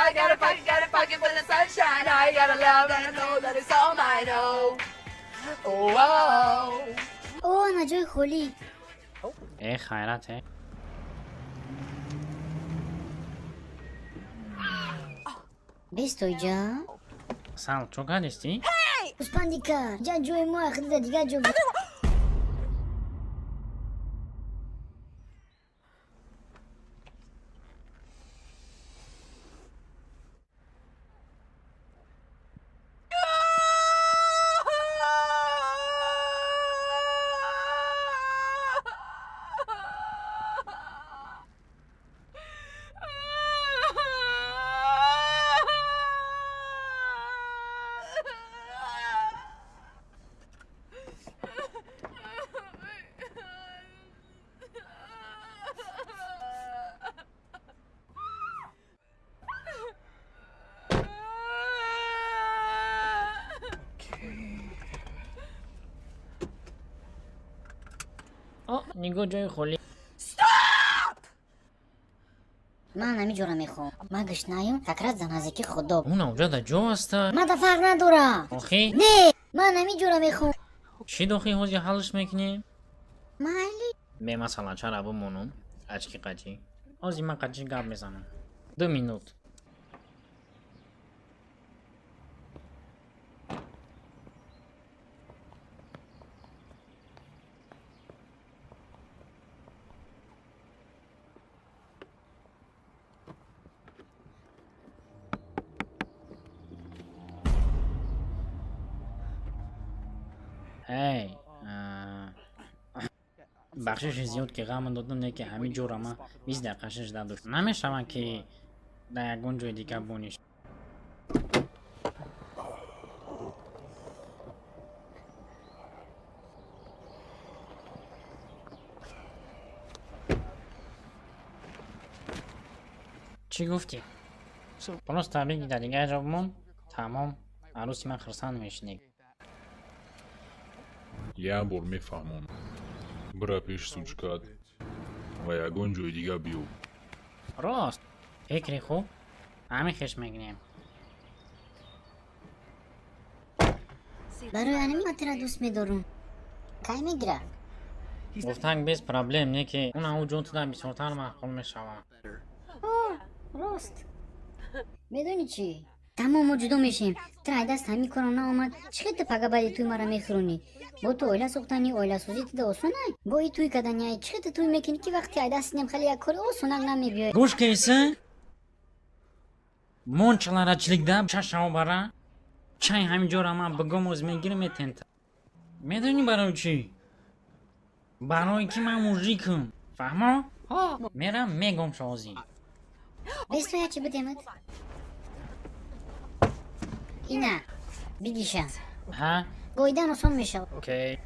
I got a pocket full of sunshine. I got a love that I know that it's all mine. Oh, oh, oh. О, на ҷои холӣ. Э, хайрат, э. Бестоиҷа. Сал, чо кардистӣ? Успандика, ҷа ҷои мо ахирида дигар ҷо. Нигоҳ, ҷои холӣ. Ман ҳамиҷора мехоҳам. Ман гушнаем, как раз дар наздики худо. Уна уҷа дар ҷо аста. Ман да фарқ надора. Охи? Не, ман ҳамиҷора мехоҳам. Чӣ дохи ҳозир ҳалш мекунем? Майли. Бемасала, чара бимонам? Ачки қачи. Ҳозир ман қачи гап мезанам. 2 минут. Эй, бахшиши зиёд ки ғам додам, не ки ҳамин ҷора ман 20 дақиқа шишда дошт. Намешавад ки дар ягон ҷои дигар бониш. Чӣ гуфтӣ? Просто биги дар дигар ҷо бимон, тамом, арӯси ман хурсанд мешинӣ. Як бор мефаҳмонам. Бира пеш сучкат ва ягон ҷои дигар биёб. Рост, фикри хуб, ҳамин хеш мегирем. Барои анами ман тура дӯст медорам. Кай мегирад? Гуфтанг без проблем, не ки уна ӯ ҷон туда бисёртар маъқул мешавад. Рост. Медонӣ чӣ? Тамом, мо ҷудо мешем. Тра ай даст ҳамин корам наомад. Чӣ хел ту пага баъди тӯй мара мехӯронӣ? Бо ту оила сохтани, оиласозӣ туда осон ай? Бо и тӯй кардани ай? Чӣ хел ту тӯй мекунӣ ки вақти ай даст инам хеле як кори осонак намебиёй? Гӯш киса? Мон чалара чиликда чашао бара. Чай ҳамин ҷора ман бигом оз мегирам метента. Медонӣ барои чӣ? Барои ки ман мужикам. Фаҳмо? Мерам мегом шози. Бесто я чӣ бидемад? Ина, бигиша. Ҳа? Гоидан осон мешавад. Окей.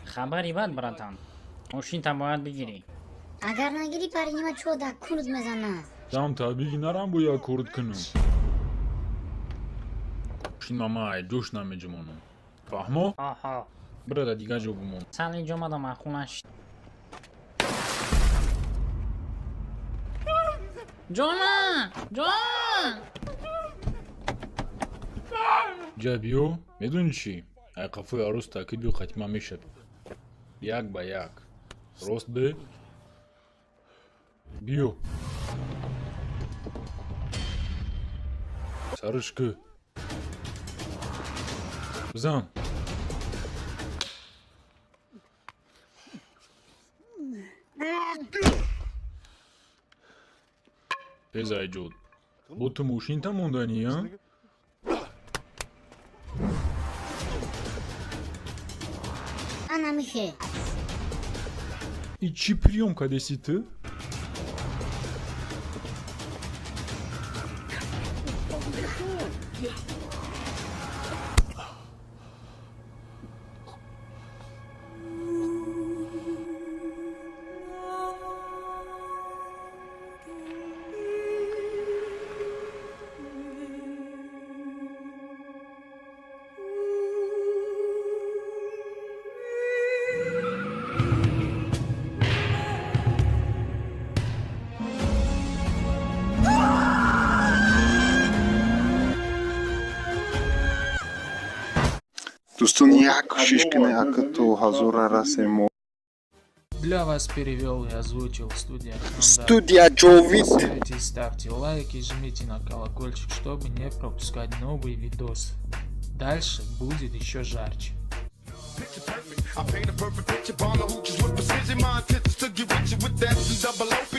Хабари бад, братан. Мошинта бояд бигирӣ. Агар нагирӣ, паринима чо дар курд мезанад. Дам та биги нарам бо як курд кунам. Мошинма ман айҷош намеҷумонам. Фаҳмо? Аҳа. Бира дар дигар ҷо бимон. Сал инҷо омадам маъқул нашид. Ҷона! Ҷон! Ҷа биё, медонӣ чӣ? Ай қафои арӯс таъкид биё хатима мешавад. Як ба як. Рост бе? Биё. Сариш кӯ. Бизан. Тез айҷод. Бо ту мошинта монданӣ, а? Ана михе. И чӣ приём кардеси ту? Дӯстон, як кӯшиш кунед, ака, то ҳазора расем мо. Для вас перевел и озвучил студия Хандар. Студия Ҷовид. Подписывайтесь, ставьте лайки, жмите на колокольчик, чтобы не пропускать новые видосы. Дальше будет еще жарче. Picture perfect. I paint a perfect picture. Bomb the hooches with precision. My intentions to get richer with that and double O.